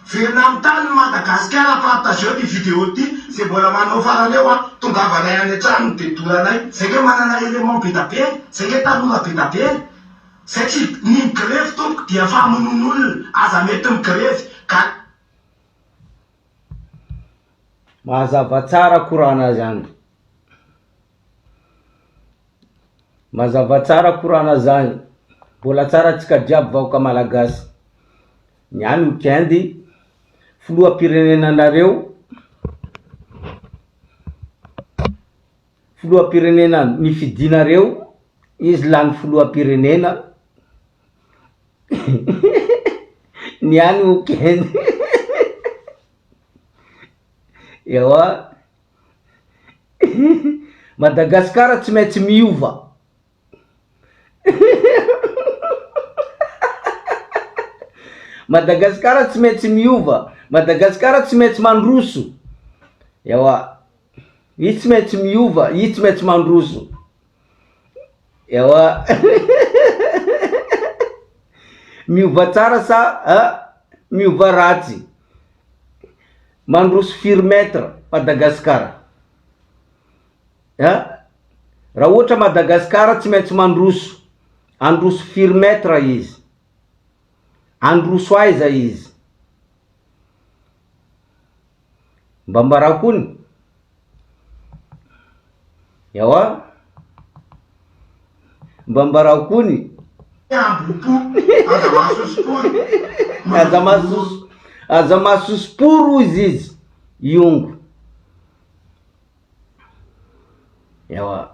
Velona amin'ny tany ny Madagasikara partageo ty vidéo ty ze mbola manao farany eo a tongavanay any antranony de doranay zay nge manana élément be da be zay nge tanora be da be zay tsy ny migrevy tompoko dia famonoan'olona aza mety migrevy ga Mazava tsara korana zany. Mazava tsara korana zany. Mbola tsara antsika jiaby vahoaka malagasy. Niany week-end, filoham-pirenenanareo, filoham-pirenena nifidinareo, izy lany filoham-pirenena, niany week-end, ewa Madagasikara tsy maintsy miova. Madagasikara tsy maintsy miova, Madagasikara tsy maintsy mandroso, ewa, i tsy maintsy miova, i tsy maintsy mandroso, ewa miova tsara sa a miova ratsy, mandroso firy mètre Madagasikara? A! Raha ohatra Madagascar tsy maintsy mandroso, handroso firy mètre izy? Handroso aiza izy? Mba ambarao kony? Ewa, mba ambarao kony? Ambopo, aza mahasosopory. Aza mahasoso, aza mahasosopory hozy izy, Iongo. Ewa.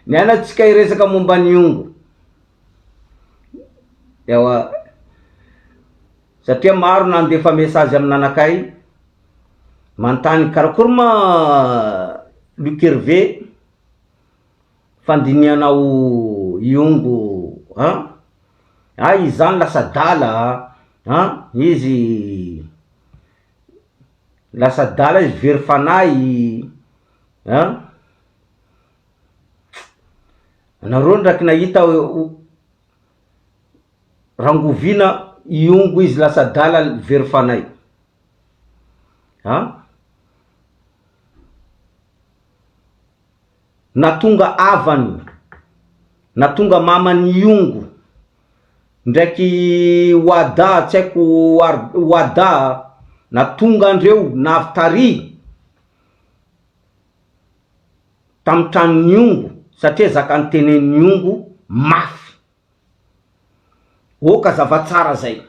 Ny ana tsika hiresaka momba ny ongo. Ewa. Satria maro nandefa message amin'anakay manontany karakory ma Luc Hervé fandinihanao iongo an? Ah izy zany lasa adala an, izy Lasa adala izy very fanahy an! Anareo ndraiky nahita rangovina hiongo izy lasa adala very fanahy an! Na tonga havany, na tonga mamany hiongo Ndraiky Wada tsy haiko Wada na tonga andreo na avy tary tam tranon'i Ongo satria zaka nitenenin'i Ongo mafy ok zava tsara zay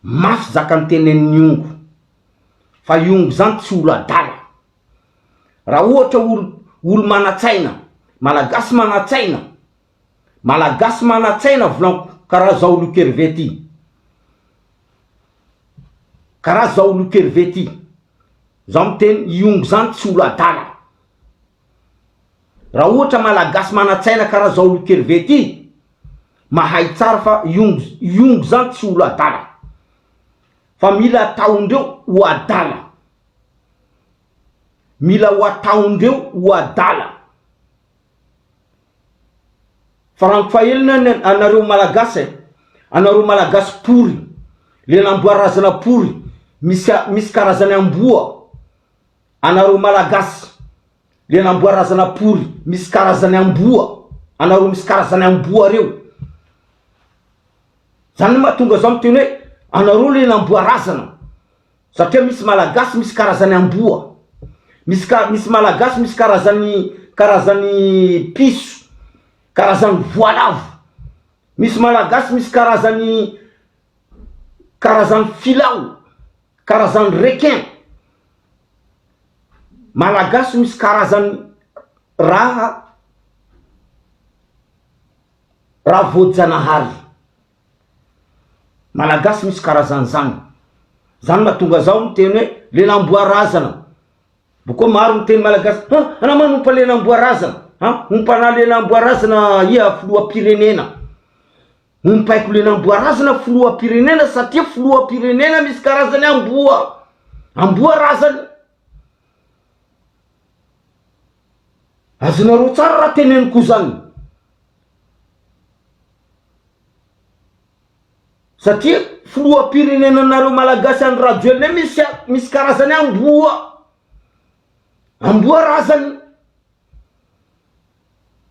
mafy zaka nitenenin'i Ongo fa i Ongo zany tsy olo adala raha ohatra olo olo manatsaina malagasy manatsaina Malagasy manatsaina volaniko karaha zao Luc Hervé ty. Karaha zao Luc Hervé ty. Zaho miteny Iongo zany tsy olo adala. Raha ohatra Malagasy manatsaina karaha zao Luc Hervé ty, mahay tsara fa Iongo Iongo zany tsy olo adala. Fa mila ataondreo ho adala. Mila ho ataondreo ho adala. Fa raha ny fahelina ny anareo malagasy e, anareo malagasy pory, le namboarazana pory, misy misy karazany amboa, anareo malagasy le namboarazana pory, misy karazany amboa, anareo misy karazany amboa reo, zany mahatonga zaho miteny hoe anareo le namboarazana. Satria misy malagasy misy karazany amboa, misy ka misy malagasy misy karazany karazany piso, karazany voalavo, misy malagasy misy karazany karazany filao, karazany requin, malagasy misy karazany raha raha voajanahary. Malagasy misy karazany zany, zany mahatonga zaho miteny hoe lelamboa razana, boko maro miteny malagasy ha anao manompa lelamboa razana ha ompana lelamboa razana iha filoham-pirenena, ompaiko lelamboa razana filoham-pirenena satria filoham-pirenena misy karazany amboa, amboa razany. Azonareo tsara raha teneniko zany. Satria. filoham-pirenenanareo malagasy Andry Rajoelina io misy misy karazany amboa. Amboa razany.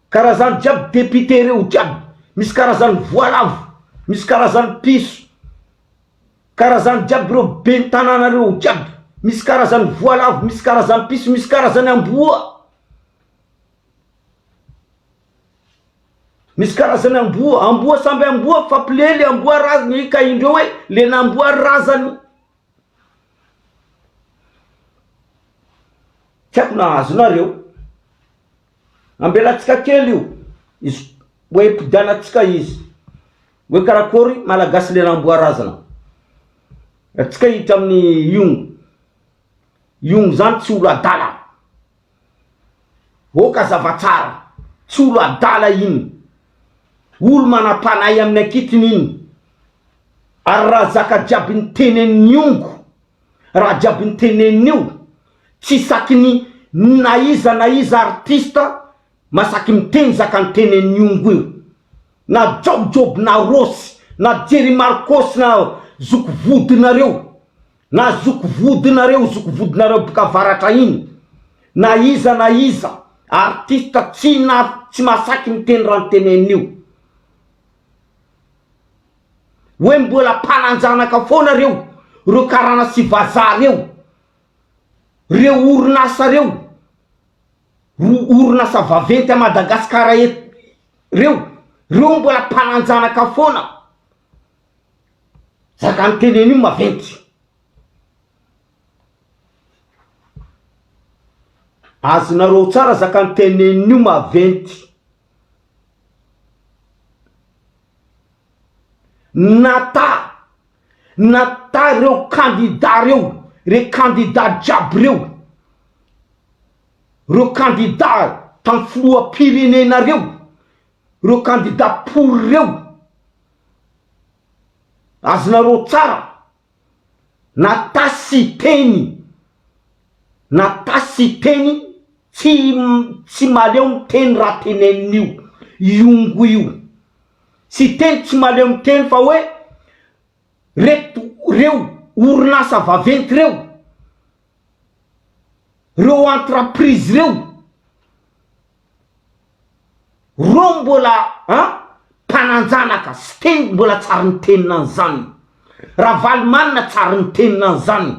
Karazany jiaby député reo jiaby. Misy karazany voalavo, misy karazany piso. Karazany jiaby reo ben'ny tanàna reo jiaby. Misy karazany voalavo, misy karazany piso, misy karazany amboa. Misy karazany amboa, amboa samby amboa fampilely amboa razany ka indreo hoe le namboa razany. Tsy haiko na azonareo. Ambelantsika kely io, izy hoe mpodianantsika izy. Hoe karakôry malagasy le namboa razana. Atsika hiditra amin'ny io, io zany tsy olo adala. Ok azava tsara, tsy olo adala iny, olo manam-panahy amin'ny ankitiny iny, ary raha zaka jiaby niteneniny ongo, raha jiaby niteneniny io, tsy saky ny na iza na iza artiste masaky miteny zaka niteneniny ongo io, na jaojoby na rossy na jerry marcos na zoky vodinareo. Na zoky vodinareo zoky vodinareo boka avaratra iny na iza na iza artiste tsy na tsy masaky miteny raha niteneniny io hoe mbola mpananjanaka foana reo reo karana sy vazaha reo reo orinasa reo ro orinasa vaventy a Madagascar eto reo reo mbola mpananjanaka foana. Zaka niteneno io maventy. Azonareo tsara zaka niteneniny io maventy. Nata, nata reo kandida reo, re kandida jiaby reo, reo kandida tam filoham-pirenena reo, reo kandida pory reo. Azonareo tsara na tasy teny na tasy teny tsy tsy mahaleo miteny raha tenenin'io iongo io tsy teny tsy mahaleo miteny fa hoe reto reo orinasa vaventy reo reo entreprise reo Reo mbola an mpananjanaka Siteny mbola tsary nitenina an'izany Ravalomanana tsary nitenina an'izany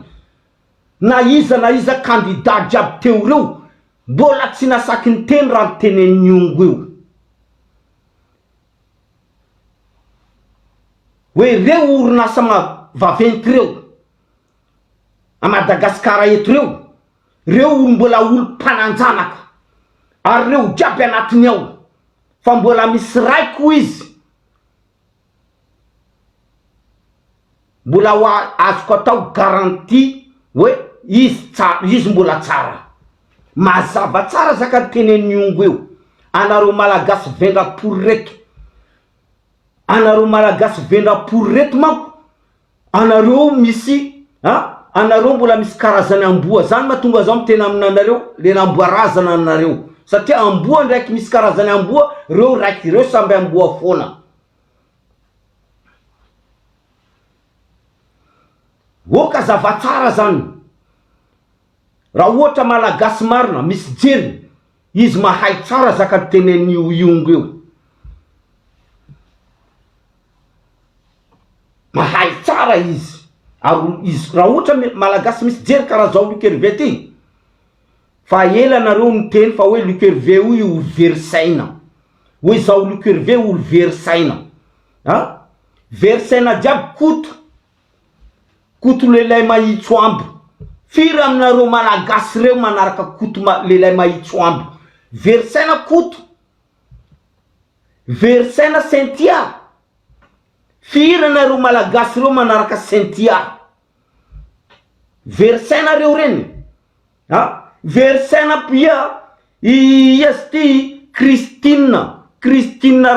na iza na iza candidat jiaby teo reo mbola tsy nasaky niteny raha nitenenin'i Ongo io hoe reo orinasa vaventy reo a Madagascar eto reo Reo olo mbola olo mpananjanaka ary reo jiaby anatiny ao fa mbola misy raiky hoy izy mbola ho azoko atao garantie hoe izy tsara izy mbola tsara mazava tsara zaka ny tenenin'i Ongo io anareo malagasy vendrapory reto anareo malagasy vendrapory reto manko Anareo misy a anareo mbola misy karazany amboa zany mahatonga zaho miteny aminanareo le namboa razana anareo satria amboa ndraiky misy karazany amboa reo raiky reo samby amboa foana ok zava tsara zany raha ohatra malagasy marina misy jery izy mahay tsara zaka tenen'io iongo io Mahay tsara izy ary izy raha ohatra malagasy misy jery karaha zao Luc Hervé ty fa ela nareo niteny fa hoe Luc Hervé io olo very saina hoe zao Luc Hervé olo very saina a very saina jiaby koto koto lelay mahitso ambo firy aminareo malagasy reo manaraka koto lelay mahitso ambo very saina koto Very saina Cynthia! Firy nareo malagasy reo manaraka Cynthia? Very saina reo reny a! Very saina ia ia zty Christine, Christine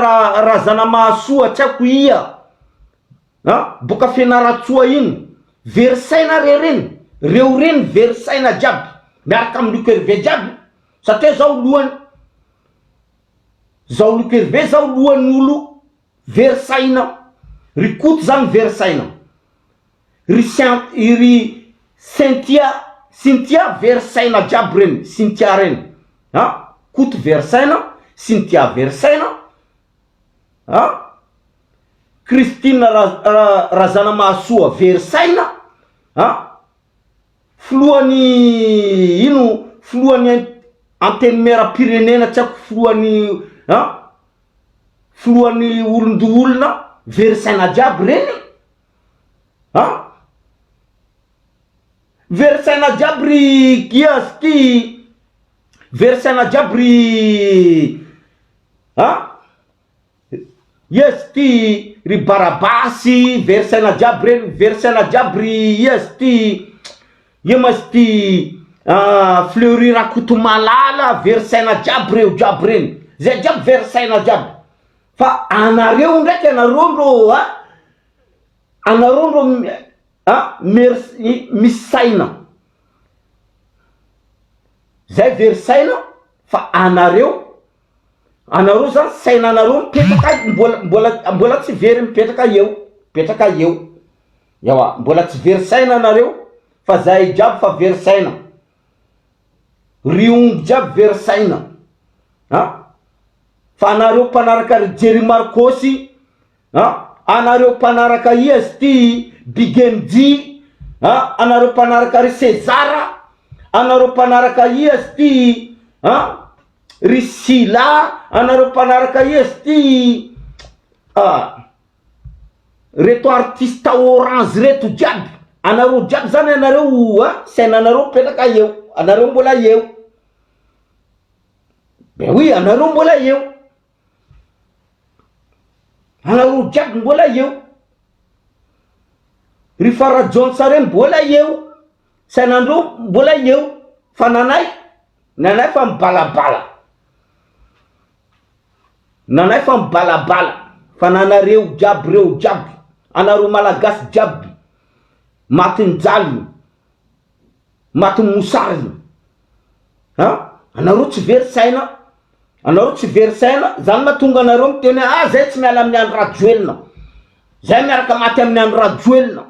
Razanamahasoa tsy haiko ia a! Boka Fianarantsoa iny, very saina re reny, reo reny very saina jiaby miaraka am Luc Hervé jiaby satria zao lohany Zao Luc Hervé zao lohan'ny olo very saina, ry Koto zany very saina. Ry sian ry Cynthia Cynthia very saina jiaby reny Cynthia reny a! Koto very saina, Cynthia very saina a! Christine Ra Razanamahasoa very saina a! Filohan'ny ino filohan'ny antenimieram-pirenena tsy haiko filohan'ny a! Filohan'ny olon-doholona very saina jiaby reny a! Very saina jiaby ry Giaz ty, very saina jiaby ry a! Iaz ty ry Barabasy, very saina jiaby reny, very saina jiaby ry iaz ty, ia ma izy ty Fleury Rakotomalala, very saina jiaby reo jiaby reny, zay jiaby very saina jiaby, fa anareo ndraiky anareo ndrô a, anareo ndrô a mer- misy saina, zay very saina fa anareo Anareo zany sainanareo mipetraka mbola mbola mbola tsy very mipetraka eo mipetraka eo ewa mbola tsy very saina anareo fa zahay jiaby fa very saina ry omby jiaby very saina a fa anareo mpanaraka ry Jerry Marcos a anareo mpanaraka ia zy ty Big MJ a anareo mpanaraka ry Cesar anareo mpanaraka ia zy ty a Ry Sila, anareo mpanaraka izy ty ah, reto artiste orange reto jiaby, anareo jiaby zany anareo ah, sainanareo mipetraka eo, anareo mbola eo, ben oui anareo mbola eo, anareo jiaby mbola eo, ry Farajaonsa reny mbola eo, sainandreo mbola eo, fa nanay Nanay fa mibalabala. Nanay fa mibalabala fa nanareo jiaby reo jiaby anareo malagasy jiaby matin'ny jaly matin'ny mosary a anareo tsy very saina anareo tsy very saina zany mahatonga anareo miteny hoe ah zay tsy miala amin'ny Andry Rajoelina zay miaraka maty amin'ny Andry Rajoelina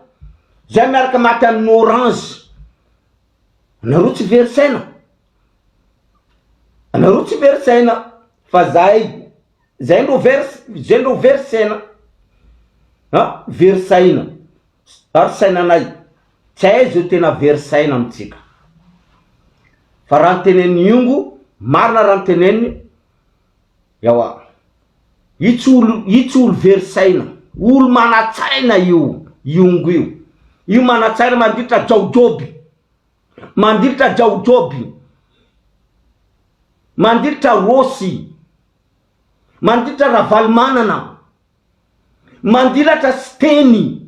zay miaraka maty amin'ny orange Anareo tsy very saina, anareo tsy very saina fa zahay zay ndro very zay ndro very saina a very saina ary sainanay tsy hay zao tena very saina amintsika fa raha ny tenenin'i Iongo marina raha ny teneniny ewa Io tsy olo io tsy olo very saina, olo manan-tsaina io Iongo io, io manan-tsaina mandritra jaojoby, mandritra jaojoby, mandritra Rossy, mandritra Ravalomanana, mandiratra Siteny,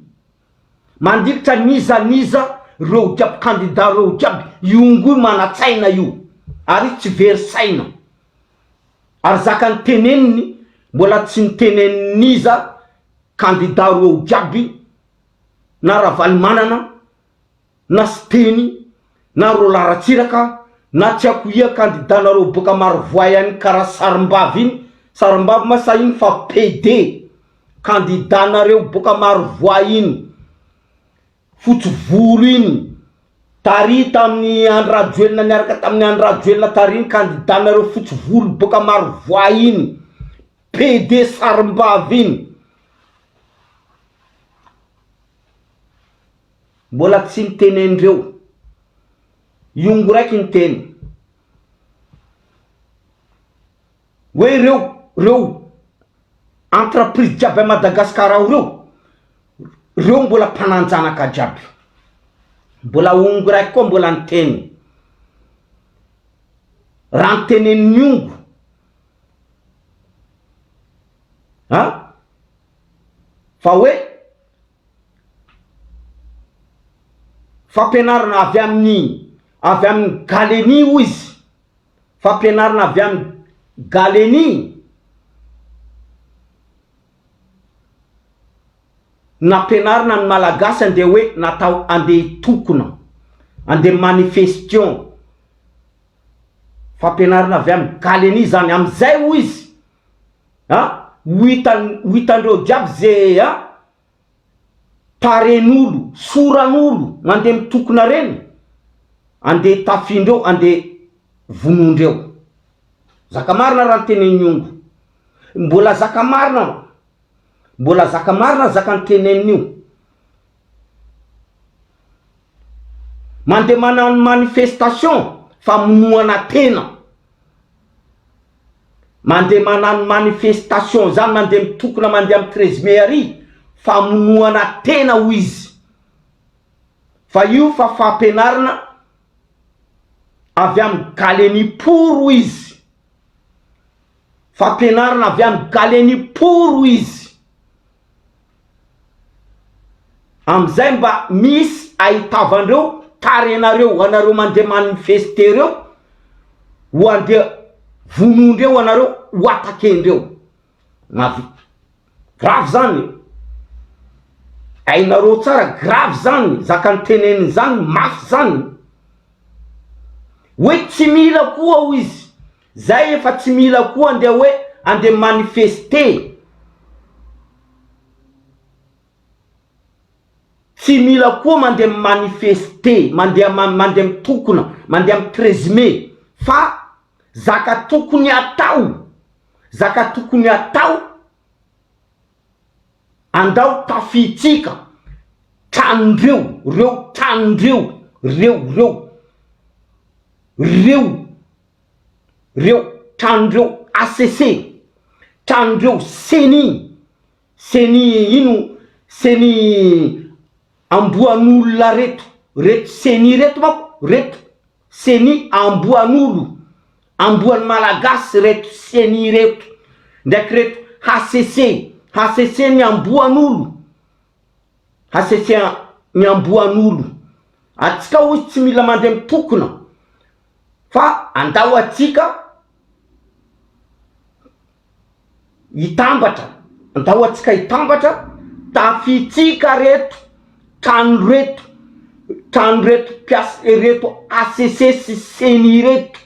mandritra n'iza n'iza reo jiaby candidat reo jiaby, Iongo io manan-tsaina io ary izy tsy very saina. Ary zaka niteneniny mbola tsy nitenenin'iza candidat roa jiaby na Ravalomanana na Siteny na Roland Ratsiraka na tsy haiko ia candidat nareo boka Marovoay any karaha sarimbavy iny, sarimbavy ma sa ino fa PD candidat nareo boka Marovoay iny. Fotsy volo iny tary tamin'i Andry Rajoelina niaraka tamin'i Andry Rajoelina tary iny candidat nareo fotsy volo boka Marovoay iny PD sarimbavy iny mbola tsy nitenendreo Iongo raiky niteny hoe reo reo entreprise jiaby a Madagascar ao reo Reo mbola mpananjanaka jiaby. Mbola ongo raiky koa mbola niteny. Raha nitenenin'ny ongo a fa hoe fampianarana avy amin'ny avy amin'ny Galenie hoy izy, fampianarana avy amin'ny Galenie. Nampianarina ny Malagasy andeha hoe natao andeha hitokona, andeha manifestion. Fampianarana avy amin'ny Galenie zany, amizay hoy izy a, ho hitan- ho hitandreo jiaby ze a. Tarehin'olo, soran'olo mandeha mitokona reny, andeha tafindreo, andeha vonoindreo. Zaka marina raha ny tenenin'i Ongo. Mbola zaka marina, mbola zaka marina zaka ny tenenin'io. Mandeha manano manifestation famonoana tena. Mandeha manano manifestation zany mandeha mitokona mandeha am 13 mai ary famonoana tena hoy izy. Fa io fa fampianarana avy am Galenipour hoy izy. Fampianarana avy am Galenipour hoy izy. Amizay mba misy ahitavandreo tarenareo anareo mandeha manifester reo ho andeha vonoindreo anareo ho attaquer-ndreo. Mavi- grave zany e! Hainareo tsara grave zany zaka niteneniny zany mafy zany. Hoe tsy mila koa hoy izy, zay efa tsy mila koa andeha hoe andeha manifester. Tsy mila koa mandeha mi-manifester, mandeha mandeha mitokona, mandeha am 13 mai fa zaka tokony atao, zaka tokony atao andao tafitsika tranondreo, reo tranondreo, reo reo, reo reo tranondreo HCC, tranondreo ceni, Ceni ino ceni amboan'olona reto reto ceni reto manko reto ceni amboan'olo amboan'ny malagasy reto ceni reto ndraiky reto HCC HCC ny amboan'olo HCC ny amboan'olo atsika hoy tsy mila mandeha mitokona fa andao atsika Hitambatra, andao antsika hitambatra, tafitsika reto trano reto, trano reto mpiasa reto HCC sy ceni reto,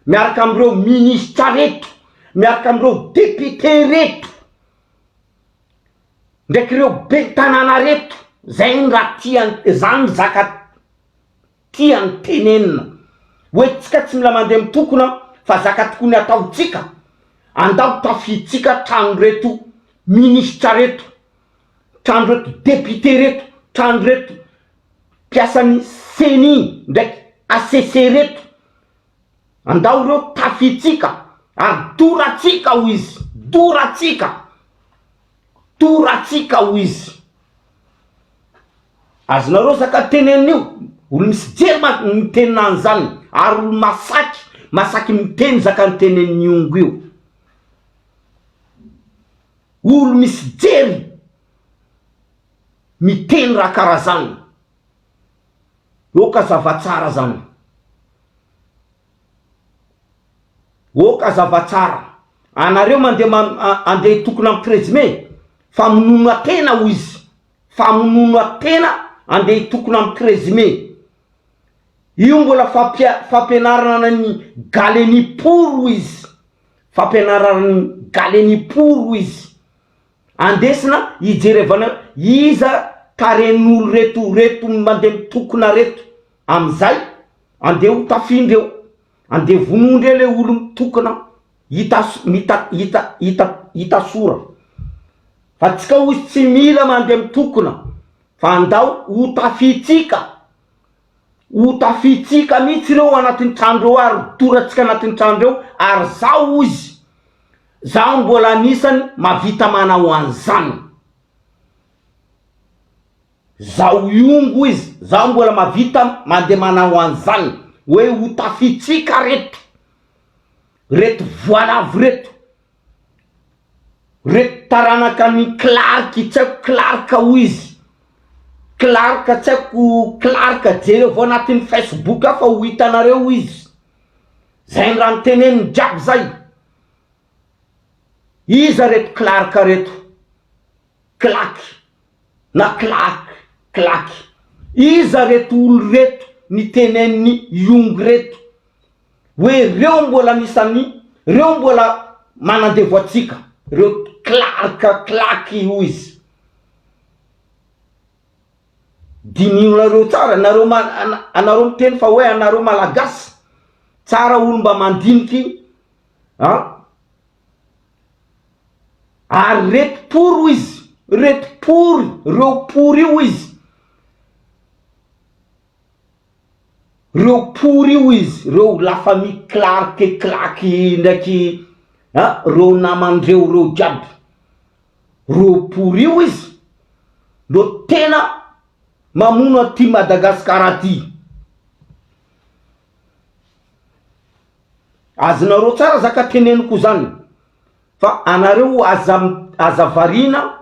miaraka amin'ireo ministra reto, miaraka amin'ireo député reto, ndraiky ireo ben'ny tanàna reto, zay ny raha tian- zany zaka tiany tenenina hoe tsika tsy mila mandeha mitokona fa zaka tokony ataontsika andao tafitsika trano reto ministra reto trano reto député reto trano reto mpiasan'ny ceni ndraiky HCC reto andao reo tafitsika ary doratsika hoy izy doratsika Toratsika hoy izy. Azonareo zaka tenenina io, olo misy jery ma miteny an'zany ary olo masaky, masaky miteny zaka nitenenin'i Iongo io. Olo misy jery miteny raha karaha zany. Oka zava-tsara zany. Ok azava tsara. Anareo mandeha man andeha hitokona am 13 mai? Famonoana tena hoy izy. Famonoana tena andeha hitokona am 13 mai. Io mbola fampia fampianarana ny Galenipour hoy izy. Fampianarana ny Galenipour hoy izy. Andesina hijerevana iza tarehin'olo reto reto mandeha mitokona reto. Amizay andeha ho tafindreo. Andeha vonoa ndre le olo mitokona hita hita hita hita hita sora fa tsika ozy tsy mila mandeha mitokona fa andao ho tafitsika ho tafitsika mitsy reo anatin'ny trano reo ary doratsika anatin'ny trano reo ary zaho ozy zaho mbola anisany mavita manao an'zany. Zaho hiongo izy, zaho mbola mavita mandeha manao an'zany hoe ho tafitsika reto, reto voalavo reto, reto taranaka an'i Clark tsy haiko Clark hoy izy, Clark tsy haiko Clark jerevo anatin'ny facebook ao fa ho hitanareo hoy izy, zay ny raha noteneniny jiaby zay, iza reto Clark reto? Claque na claque claque iza reto olo reto niteneniny Jung reto hoe reo mbola anisan'ny reo mbola manandevo atsika reo clark claque hoy izy. Dinihonareo tsara, nareo anareo miteny fa hoe anareo malagasy, tsara olo mba mandiniky an, ary reto pory hoy izy, reto pory, reo pory io hoy izy, reo pory io hoy izy, reo la famille clark claky ndraiky an, reo namandreo reo jiaby. 20 io izy no tena mamono aty Madagascar aty. Azonareo tsara zaka teneniko zany fa anareo aza aza variana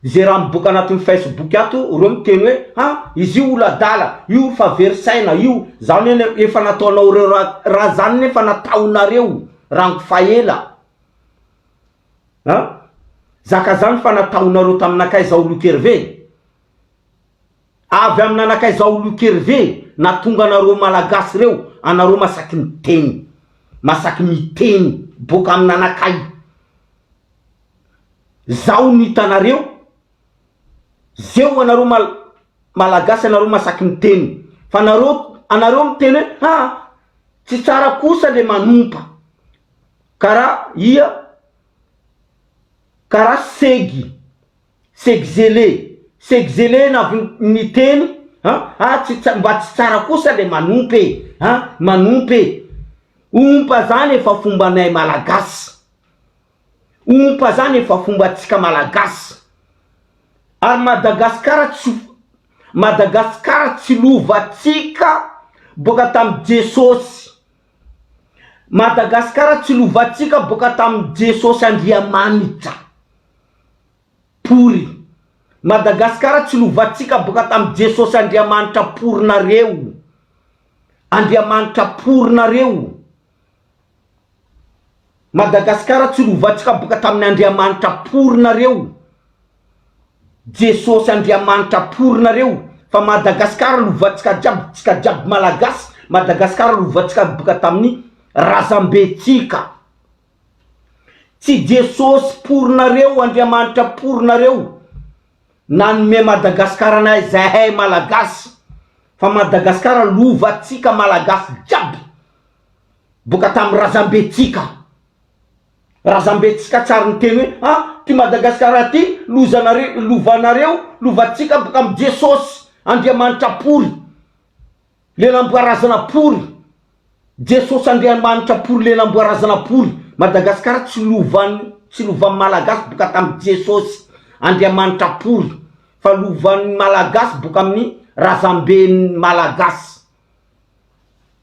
ze raha miboaka anatin'ny facebook ato reo miteny hoe ha izy io olo adala io fa very saina io zany anie efa nataonao reo raha zany nefa nataonareo rango fa ela. An! Zaka zany fa nataonareo taminakay zao Luc Hervé? Avy aminanakay zao Luc Hervé natonga anareo Malagasy reo anareo masaky miteny masaky miteny boka aminanakay zao ny hitanareo zeo anareo mal Malagasy anareo masaky miteny fa nareo anareo miteny hoe ha tsy tsara kosa le manompa Karaha ia karaha segy segzele segzele navy niteny an ah tsy tsa mba tsy tsara kosa le manompa e an manompa e ompa zany efa fombanay malagasy ompa zany efa fombantsika malagasy ary Madagasikara tsy Madagasikara tsy lovantsika boaka tamin'i Jesosy Madagascar tsy lovantsika boka tamin'i Jesosy Andriamanitra. Pory. Madagascar tsy lovantsika boka tamin'i Jesosy Andriamanitra porinareo. Andriamanitra porinareo. Madagascar tsy lovantsika boka tamin'ny Andriamanitra porinareo. Jesosy Andriamanitra porinareo fa Madagascar lovantsika jiaby tsika jiaby malagasy Madagascar lovantsika boka tamin'ny razambe tsika tsy Jesosy porinareo Andriamanitra porinareo nanome Madagascar anay zahay malagasy fa Madagascar lovantsika malagasy jiaby boka tamin'ny razambe tsika. Razambentsika tsary niteny hoe ah ty Madagascar ty lozanareo lovanareo lovantsika boka am Jesosy Andriamanitra pory lelamboarazana pory Jesosy Andriamanitra pory lelamboarazana pory Madagascar tsy lovan tsy lovan Malagasy boka tam Jesosy Andriamanitra pory fa lovan Malagasy boka amin'ny razamben'ny Malagasy.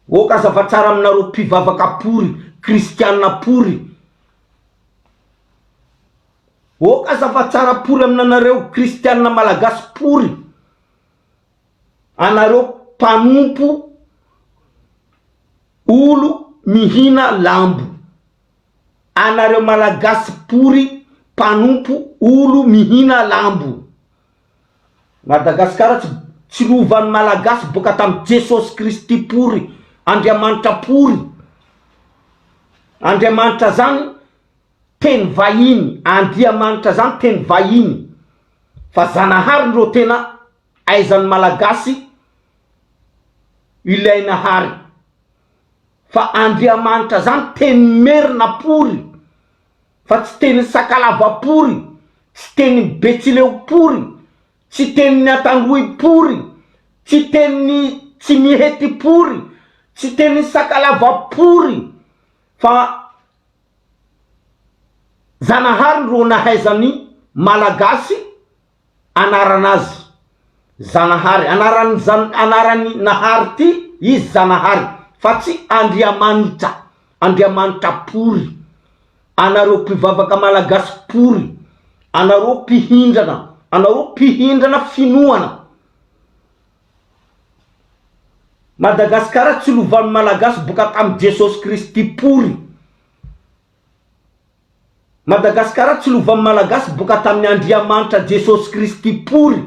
Ok azava tsara aminareo mpivavaka pory, kristiana pory. Ok azava tsara pory aminanareo kristiana malagasy pory. Anareo mpanompo olo mihina lambo. Anareo malagasy pory mpanompo olo mihina lambo. Madagascar tsy tsy lovan'ny malagasy boka tam Jesosy Kristy pory Andriamanitra pory Andriamanitra zany teny vahiny Andriamanitra zany teny vahiny fa Zanahary ndrô tena aizan'ny malagasy ilay nahary fa Andriamanitra zany teny merina pory fa tsy tenin'ny sakalava pory, tsy tenin'ny betsileo pory, tsy tenin'ny antandroy pory, tsy tenin'ny tsimihety pory, tsy tenin'ny sakalava pory fa Zanahary ro nahaizan'ny malagasy anarana azy Zanahary, anaran'ny zan anaran'ny Nahary ty izy Zanahary fa tsy Andriamanitra, Andriamanitra pory, anareo mpivavaka malagasy pory, anareo mpihindrana, anareo mpihindrana finoana. Madagascar tsy lovan'ny malagasy boka tam Jesosy Kristy pory. Madagascar tsy lovan'ny malagasy boka tamin'ny Andriamanitra Jesosy Kristy pory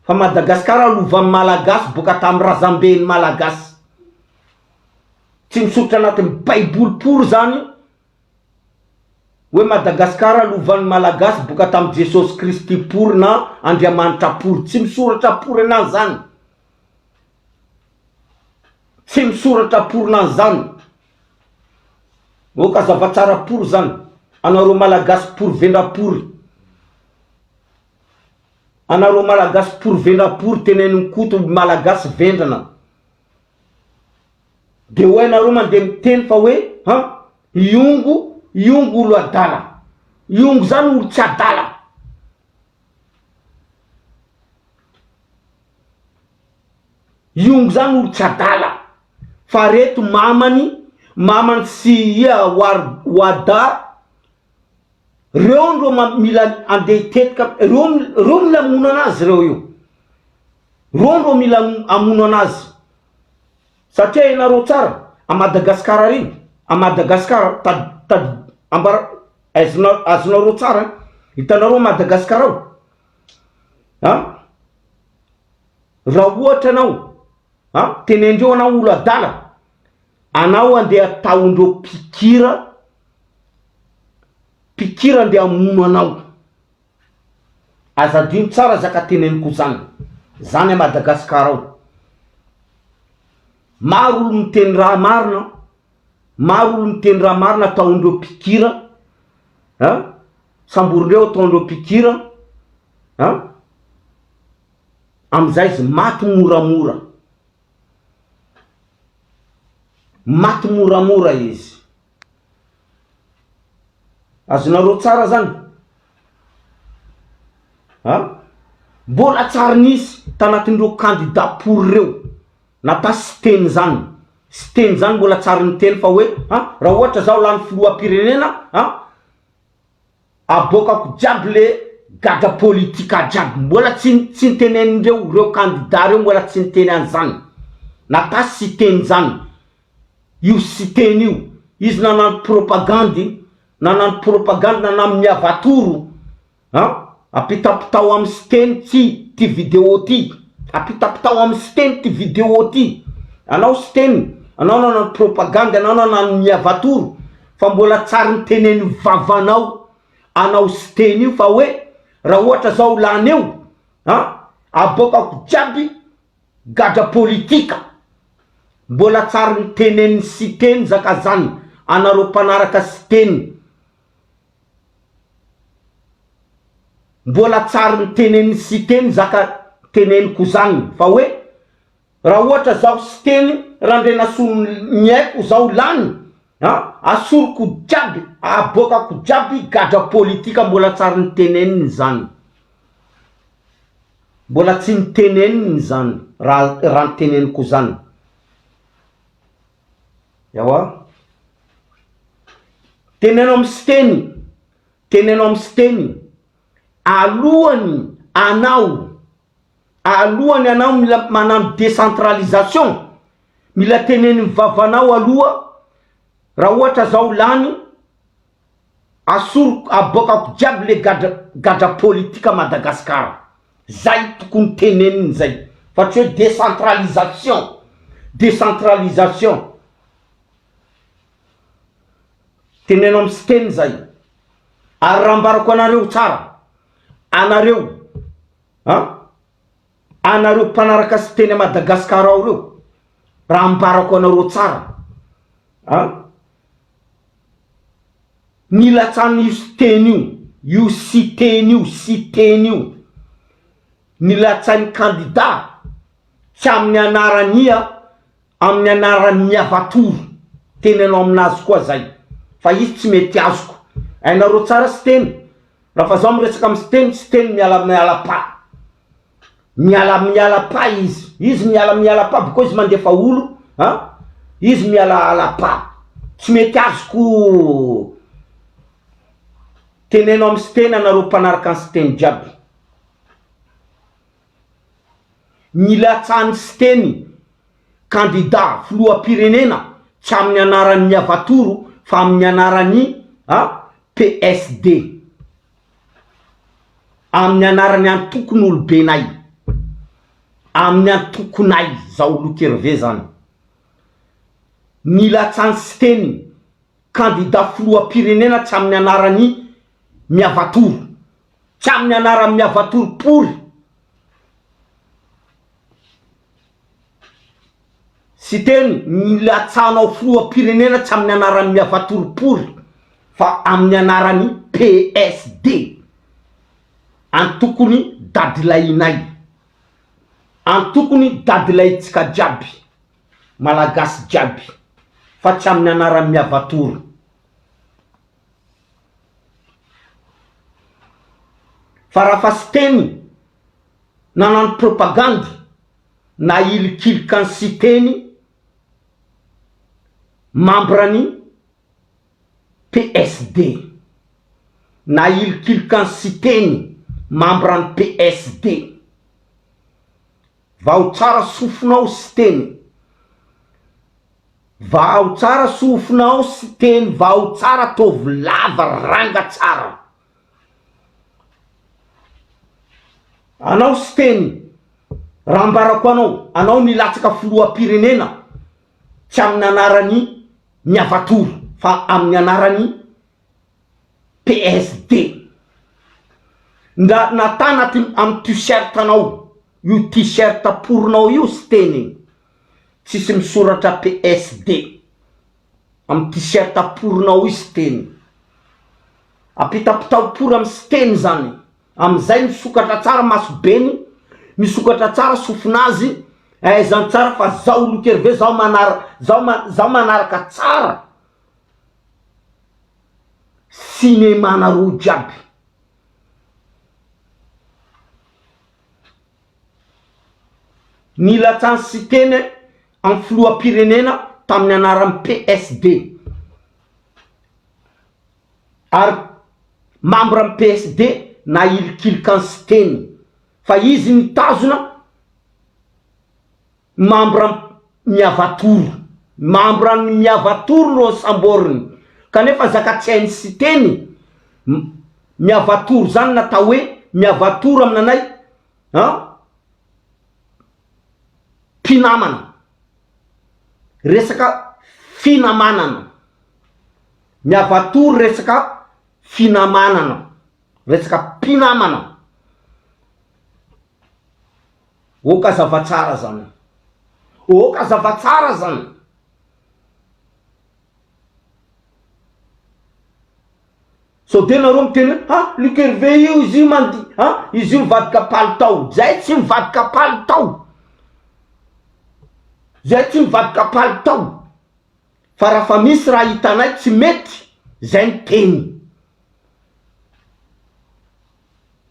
fa Madagascar lovan'ny malagasy boka tamin'ny razamben'ny malagasy. Tsy misoritra anatin'ny baiboly pory zany. Hoe Madagascar lovan'ny Malagasy boka tam Jesosy Kristy pory na Andriamanitra pory. Tsy misoratra pory anah zany. Tsy misoratra pory na zany. Ok azava tsara pory zany. Anareo Malagasy pory vendra pory. Anareo Malagasy pory vendra pory teneniny Koto Malagasy vendrana. De hoy nareo mandeha miteny fa hoe han Iongo Iongo olo adala. Iongo zany olo tsy adala. Iongo zany olo tsy adala. Fa reto mamany, mamany sy ia war wada reo ndreo mila andeha hitetika reo reo mila hamono anazy reo io. Reo ndreo mila hamono anazy. Satria hainareo tsara a Madagascar ary a Madagascar tad tad ambara azona azonareo tsara an, hitanareo Madagascar ao an, raha ohatra anao an tenendreo anao olo adala, anao andeha ataondreo mpikira mpikira andeha hamono anao. Aza adino tsara zaka teneniko zany, zany a Madagascar ao, maro olo miteny raha marina, maro olo miteny raha marina ataondreo mpikira an, samborindreo ataondreo mpikira an, amizay izy maty moramora, maty moramora izy. Azonareo tsara zany a! Mbola tsary nisy tanatin'ireo kandida pory reo nata Siteny zany, Siteny zany mbola tsary niteny fa hoe a raha ohatra zaho lany filoham-pirenena a aboakako jiaby le gadra politika jiaby, mbola tsy tsy nitenenindreo reo kandida reo mbola tsy niteny an'zany nata Siteny zany. io Siteny io, izy nanano propagandy, nanano propagandy nanano miavatoro an, ampitapitao am Siteny ty ty video ty, ampitapitao am Siteny ty video ty, anao Siteny, anao nanano propagandy, anao nanano miavatoro, fa mbola tsary nitenen'ny vavanao anao Siteny io fa hoe raha ohatra zao lany eo an, aboakako jiaby Gadra politika. Mbola tsary niteneniny Siteny zaka zany anareo mpanaraka Siteny. Mbola tsary niteneniny Siteny zaka teneniko zany fa hoe raha ohatra zaho Siteny Randrianasoloniaiko zaho lany a asoriko jiaby aboakako jiaby gadra politika mbola tsary niteneniny zany. Mbola tsy niteneniny zany raha raha niteneniko zany. Ewa. Teneno am Siteny, teneno am Siteny, alohany anao, alohany anao mila manano décentralisation, mila tenenin'ny vavanao aloha raha ohatra zao lany Asoriko aboakako jiaby le gadra gadra politique à Madagascar zay tokony teneniny zay fa tsy hoe décentralisation décentralisation teneno am siteny zay ary raha ambarako anareo tsara anareo an anareo mpanaraka siteny à Madagascar ao reo raha ambarako anareo tsara an Nilatsahan'io Siteny io, io Siteny io, Siteny io, nilatsahin'ny kandida tsy amin'ny anaran'ia, amin'ny anaran'i Miavatoro, teneno aminazy koa zay, fa izy tsy mety azoko, hainareo tsara Siteny, raha fa zaho miresaka amin'i Siteny, Siteny miala miala pa. Miala miala pa izy, izy miala miala pa boko izy mandefa olo an, izy miala ala pa, tsy mety azoko teneno am siteny anareo mpanaraka an siteny jiaby, nilatsahan'i siteny kandida filoham-pirenena tsy amin'ny anaran'ny Avatoro fa amin'ny anaran'ny an PSD. Amin'ny anaran'ny antokon'olobenay, amin'ny antokonay, zaho Luc Hervé zany, nilatsahan'i Siteny. Candidat filoham-pirenena tsy amin'ny anaran'i Miavatoro. Tsy amin'ny anaran'i Miavatoro pory. Siteny, nilatsahanao filoham-pirenena tsy amin'ny anaran'i Miavatoro pory fa amin'ny anaran'i PSD. Antokony dadilahinay. Antokony dadilahintsika jiaby. Malagasy jiaby fa tsy amin'ny anaran'i Miavatoro. Fa raha fa Siteny nanano propagandy nahilikilika an'i Siteny mambran'ny PSD. Nahilikilika an'i Siteny mambran'ny PSD. Vao tsara sofinao Siteny. Vao tsara sofinao Siteny vao tsara ataovy lava ranga tsara. Anao Siteny, raha ambarako anao, anao nilatsaka filoham-pirenena tsy amin'ny anaran'i Miavatoro fa amin'ny anaran'i PSD. Ndra natana aty amin'ny t-shirt anao io t-shirt porinao io Siteny tsisy misoratra PSD amin'ny t-shirt porinao io Siteny. Ampitapitao pory amin'ny Siteny zany amizay misokatra tsara masobeny, misokatra tsara sofinazy ahaizany tsara fa zao Luc Hervé zaho manara zaho zaho manaraka tsara Cinéma nareo jiaby. Nilatsahan'i Siteny amin'ny filoham-pirenena tamin'ny anaran'ny PSD. Ary membre amin'ny PSD nahilikilika an'i Siteny fa izy nitazona Mambra Miavatoro, mambra ny Miavatoro no samboriny, kanefa zaka tsy hainy Siteny, Miavatoro zany natao hoe Miavatoro aminanay an, mpinamana, resaka finamanana, Miavatoro resaka finamanana, resaka mpinamana. Ok azava tsara zany. Ok azava tsara zany. Sao de nareo miteny hoe ha Luc Hervé io izy io mandi ha izy io mivadika palitao. Zay tsy mivadika palitao. Zay tsy mivadika palitao. Fa raha fa misy raha hitanay tsy mety zay miteny.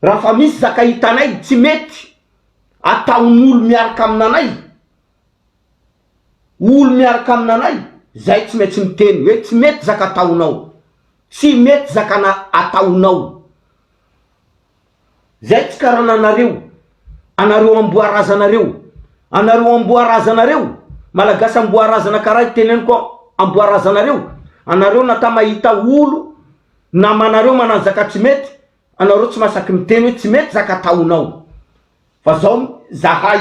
Raha fa misy zaka hitanay tsy mety ataon'olo miaraka aminanay, olo miaraka aminanay, zay tsy maintsy miteny hoe tsy mety zaka ataonao, tsy mety zaka ataonao. Zay tsy karana anareo, anareo amboa razanareo, anareo amboa razanareo, malagasy amboa razana karaha iteneniko amboa razanareo, anareo nata mahita olo namanareo manano zaka tsy mety, anareo tsy masaky miteny hoe tsy mety zaka ataonao fa zao zahay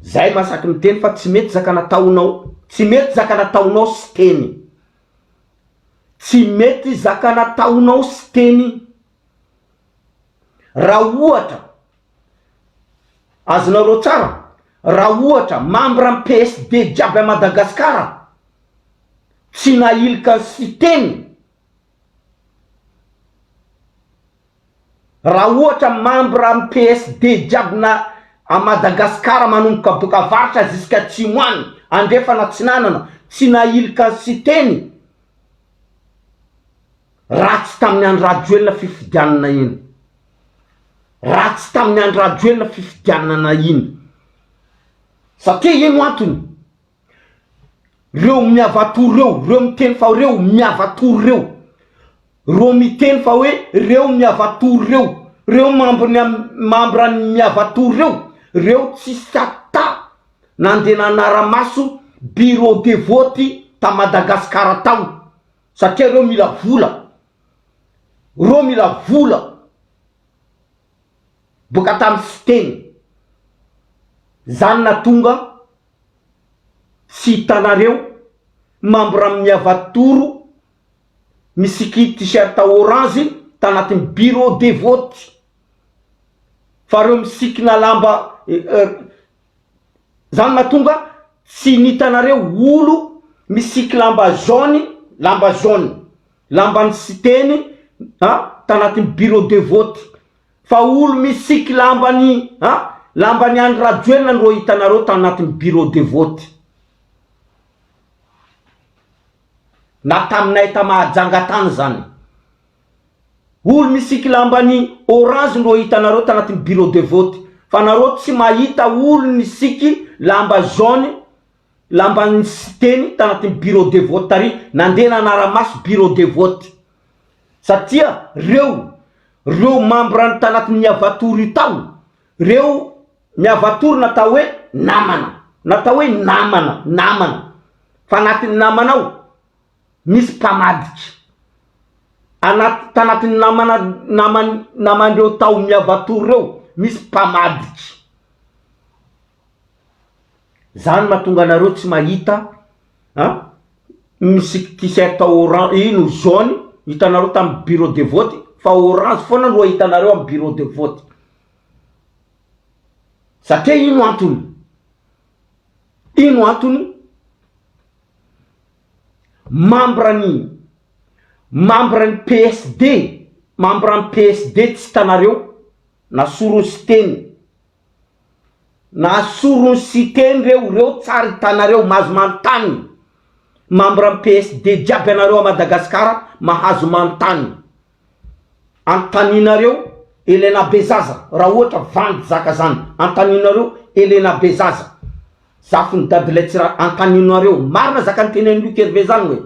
zay masaky miteny fa tsy mety zaka nataonao tsy mety zaka nataonao sy teny tsy mety zaka nataonao sy teny raha ohatra azonareo tsara raha ohatra membre am PSD jiaby a Madagasikara tsy nahilika sy teny Raha ohatra membre am PSD jiaby na a Madagascar manomboka boka avaratra ziska atsimo any, andrefana atsinanana, tsy nahilika an'i Siteny raha tsy tamin'i Andry Rajoelina fifidianana iny. Raha tsy tamin'i Andry Rajoelina fifidianana iny. Satria ino antony? Reo miavatory reo, reo miteny fa reo miavatory reo, reo miteny fa hoe reo miavatory reo, reo membre membre ny miavatory reo, reo tsy sata nandeha nanara-maso bureau de vote ta Madagascar tao satria reo mila vola, reo mila vola boka tamy Siteny, zany natonga Tsy hitanareo? membre amin'ny Avatoro misiky t-shirt orange tanatin'ny bureau de vote fa reo misikina lamba zany mahatonga tsy nitanareo olo misiky lamba jaune lamba jaune lamban'ny Siteny a tanatin'ny bureau de vote fa olo misiky lambany a lamban'i Andry Rajoelina no hitanareo tanatin'ny bureau de vote. Na taminay ta Mahajanga tany zany. Olo misiky lambany orange no hitanareo tanatin'ny bureau de vote fa nareo tsy mahita olo nisiky lamba jaune lamban'ny Siteny tanatin'ny bureau de vote tary nandeha nanara-maso bureau de vote satria reo reo membre tanatin'ny Avatoro io tao reo Miavatory natao hoe namana, natao hoe namana, namana, fa anatin'ny namana ao misy mpamadika, anaty tanatin'ny namana naman naman'ireo tao miavatory ireo misy mpamadika, zany mahatonga anareo tsy mahita an, misy t-shirt oran- ino jaune hitanareo tamin'ny bureau de vote fa orange foana no ahitanareo amin'ny bureau de vote. Satria ino antony? Ino antony? Membre ny membre ny PSD, membre ny PSD tsy hitanareo na sorony Siteny, na sorony Siteny reo, reo tsary hitanareo, mahazo manontany, membre ny PSD jiaby anareo à Madagascar mahazo manontany. Antaninareo Elena Bezaza raha ohatra vandy zaka zany antaninareo Elena Bezaza zafin'i Dadilay Tsirara antaninareo marina zaka nitenen'i Luc Hervé zany hoe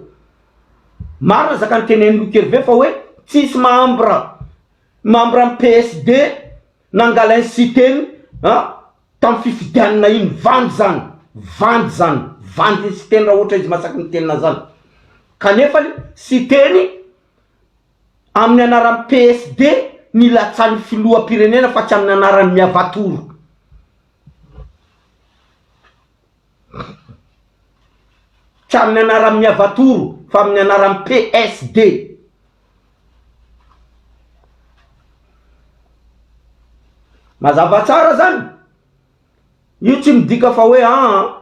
marina zaka nitenen'i Luc Hervé fa hoe tsisy membre membre am PSD nangalain'i Siteny a tam fifidianana iny vandy zany vandy zany vandy ny Siteny raha ohatra izy masaky mitenina zany kanefany Siteny Amin'ny anaran'ny PSD nilatsahan'ny filoham-pirenena fa tsy amin'ny anaran'ny Miavatoro. Tsy amin'ny anaran'ny Miavatoro fa amin'ny anaran'ny PSD. Mazava tsara zany? Io tsy midika fa hoe aa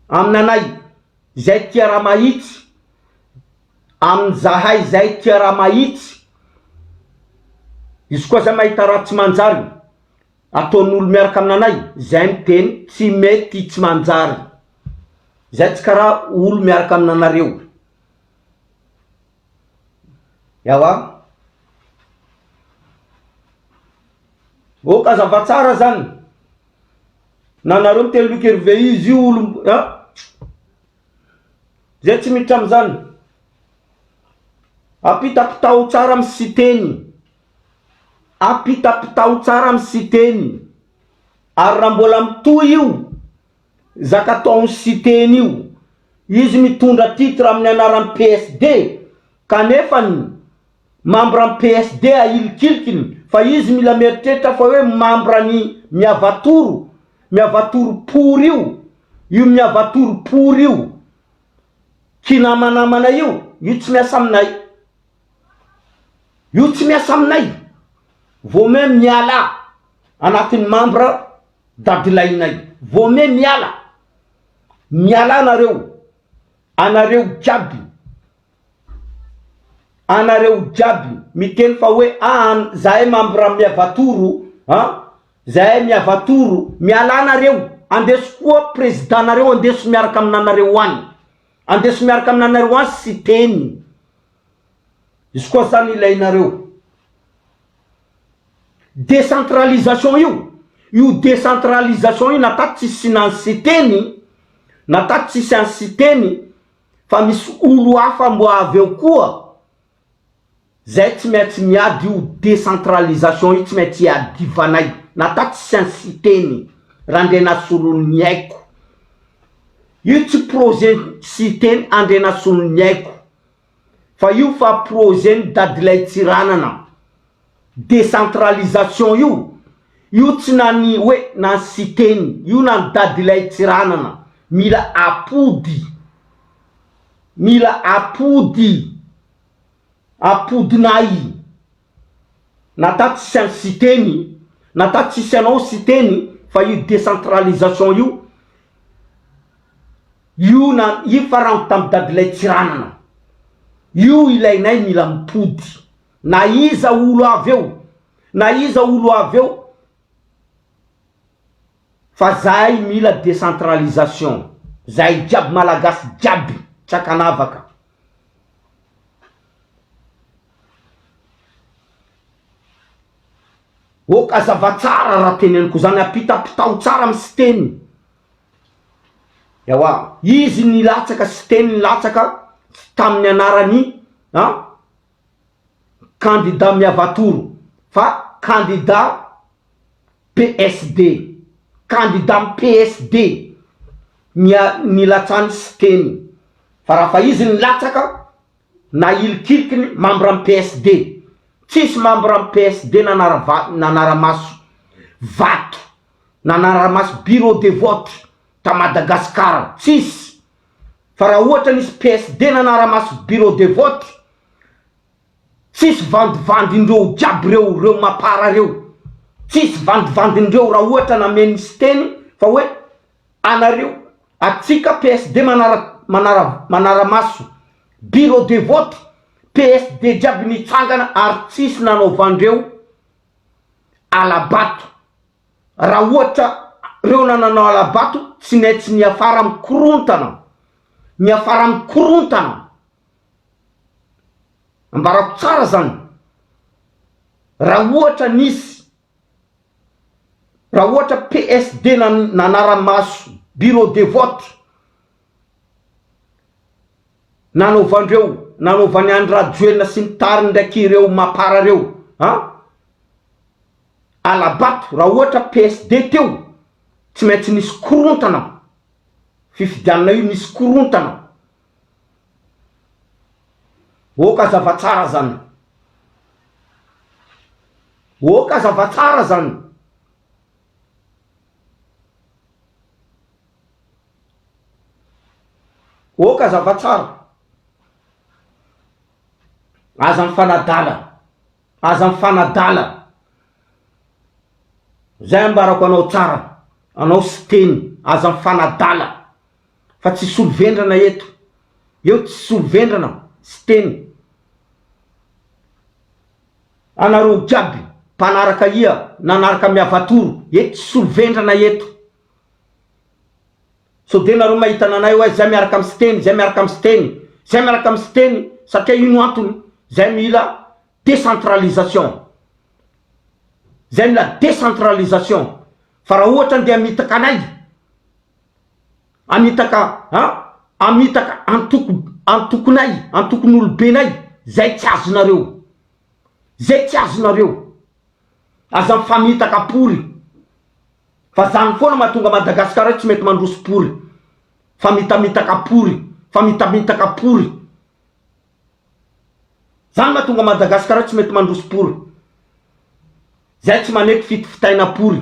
aminanay izay tia raha mahitsy Amin'izahay izay tia raha mahitsy, izy koa zay mahita raha tsy manjary ataon'olo miaraka aminanay, zay miteny tsy mety tsy manjary, zay tsy karaha olo miaraka aminanareo. Ewa. Ok azava tsara zany, na nareo miteny Luc Hervé izy io olo an. Zay tsy miditra amizany. Apitapitaho tsara am Siteny. Apitapitaho tsara am Siteny. Ary raha mbola mitohy io zaka ataon'i Siteny io, izy mitondra titre amin'ny anaran'ny PSD kanefa ny membre ny PSD ahilikilkiny fa izy mila mieritreritra fa hoe membre ny Miavatoro, Miavatoro pory io, io Miavatoro pory io, kinamanamana io, io tsy miasa aminay, io tsy miasa aminay, vaut mieux miala anatin'ny membre dadilahinay, vaut mieux miala, miala nareo, anareo jiaby. Anareo jiaby miteny fa hoe an zahay membre miavatoro an zahay miavatoro mialà nareo andeso koa président nareo andeso miaraka aminanareo any andeso miaraka aminanareo any siteny izy koa zany ilainareo décentralisation io io décentralisation io natato tsisy sinany siteny natato tsisy any siteny fa misy olo hafa mbo avy eo koa zay tsy maintsy miady io décentralisation io tsy maintsy iadivanay na ta tsy Siteny Randrianasoloniaiko io tsy projet Siteny Andrianasoloniaiko fa io fa projet ny Dadilay Tsiranana décentralisation io io tsy na ny hoe na ny Siteny io na ny Dadilay Tsiranana mila apody. Mila apody, apodinay. Nata tsisy an'i Siteny, nata tsisy anao Siteny fa io décentralisation io, io na io fa rango tamin'i Dadilay Tsiranana. Io ilainay mila mipody. Na iza olo avy eo, na iza olo avy eo fa zahay mila décentralisation. Zahay jiaby Malagasy jiaby tsy ankanavaka. Ok azava tsara raha teneniko zany ampitapitao tsara am siteny ewa izy nilatsaka siteny nilatsaka tamin'ny anarany an kandida miavatoro fa kandida PSD kandida am PSD nia- nilatsany siteny fa raha fa izy nilatsaka Nahilikiliky ny membre am PSD. Tsisy membre am PSD nanara nanaramaso vato, nanaramaso bureau de vote ta Madagascar, tsisy. Fa raha ohatra nisy PSD nanaramaso bureau de vote, tsisy vandivandindreo jiaby reo, reo mapar reo, tsisy vandivandindreo raha ohatra nameno Siteny fa hoe Anareo atsika PSD manara manara manaramaso bureau de vote PSD jiaby nitsangana ary tsisy nanaovandreo alabato raha ohatra reo nananao alabato tsy naitsy niafara mikorontana niafara mikorontana ambarako tsara zany raha ohatra nisy Raha ohatra PSD nanara-maso bureau de vote nanaovandreo nanaovan'i Andry Rajoelina sy ny tariny ndraiky ireo mapar reo an! Alabato raha ohatra PSD teo tsy maintsy nisy korontana fifidianana io nisy korontana. Ok azava tsara zany. Ok azava tsara zany. Ok azava tsara. Aza mifanadala. Aza mifanadala. Zay ambarako anao tsara. Anao Siteny, aza mifanadala. Fa tsisy olo vendrana eto. Eo tsisy olo vendrana Siteny. Anareo jiaby mpanaraka ia nanaraka miavatoro eto tsisy olo vendrana eto. Sao de nareo mahita ananay oe zay miaraka am Siteny, zay miaraka am Siteny, zay miaraka am Siteny satria ino antony zay mila décentralisation. Zay mila décentralisation. Fa raha ohatra andeha hamitaka anay, hamitaka an, hamitaka antoko antokonay, antokon'olobenay, zay tsy azonareo. Zay tsy azonareo. Aza mifamitaka pory. Fa zany foana mahatonga Madagascar tsy mety mandroso pory. Famitamitaka pory, famitamitaka pory. Zany mahatonga Madagascar tsy mety mandroso pory. Zay tsy maneky fitifitaina pory.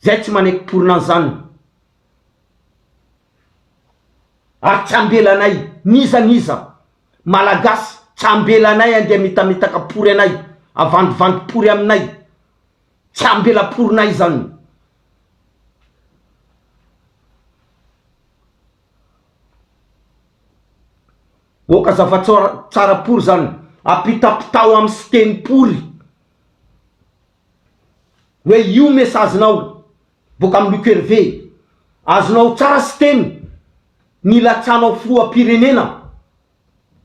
Zay tsy maneky porina an'zany. Ary tsy ambelanay n'iza n'iza Malagasy tsy ambelanay andeha mitamitaka pory anay, avandivandy pory aminay. Tsy ambela porinay zany. Oka zava-tsara tsara pory zany. Apitapitao amin'ny siteny pory. Hoe io message-nao boaka amin'ny Luc Hervé. Azonao tsara siteny ny latsanao filoham-pirenena